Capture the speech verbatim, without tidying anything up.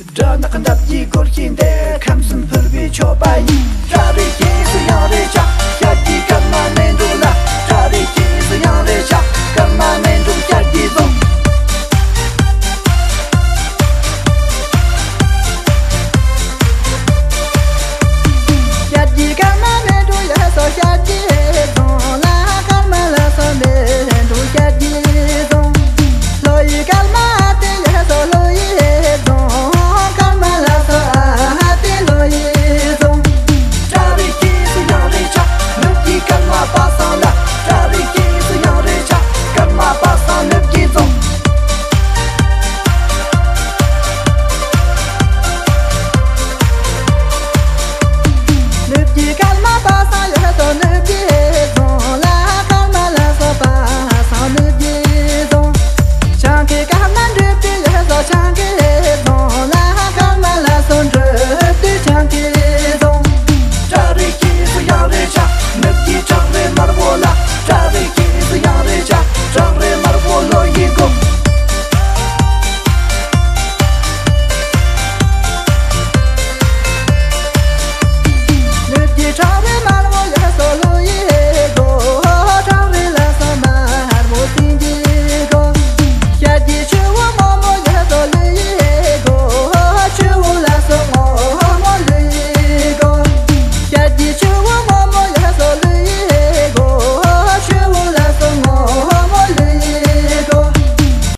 སྦྲ་ནག་འདབ་ཀྱི་སྒོར་གྱི་འདི། ཁམས་གསུམ་ཕུར་བུའི་མཆོད་པ་ཡིན། སྦྲ་རེ་སྐྱེས་སུ་ཡང་རེ་བྱ།